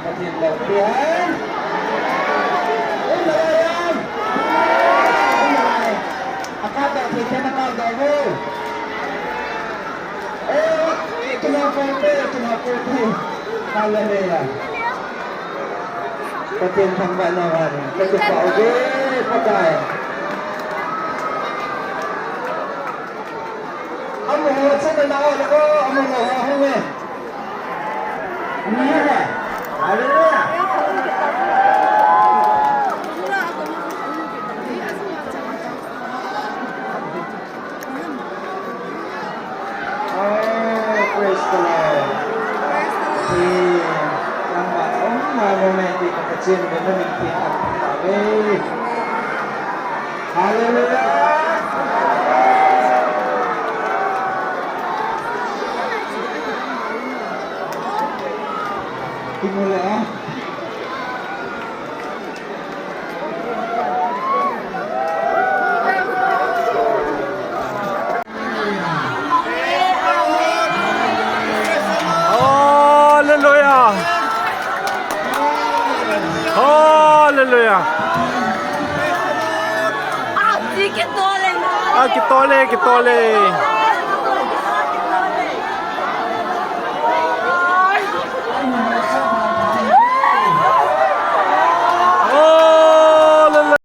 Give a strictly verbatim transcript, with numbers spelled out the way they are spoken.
Pathen loupi hen. Um le lai am. Um le lai. Akap doh thei thei na kap doh vo. Eh, eh, tuna ko pe, tuna ko pe. Hallelujah. Pathen thangvah na vang. Ka kipah uve, Pakai. Amaho chana na o le o, amaho ho hung e. Hallelujah. Oh, praise the Lord. Praise the Lord. Praise the Lord. Hallelujah. Kimule, eh? Hallelujah. Hallelujah. Ah, kitole, kitole.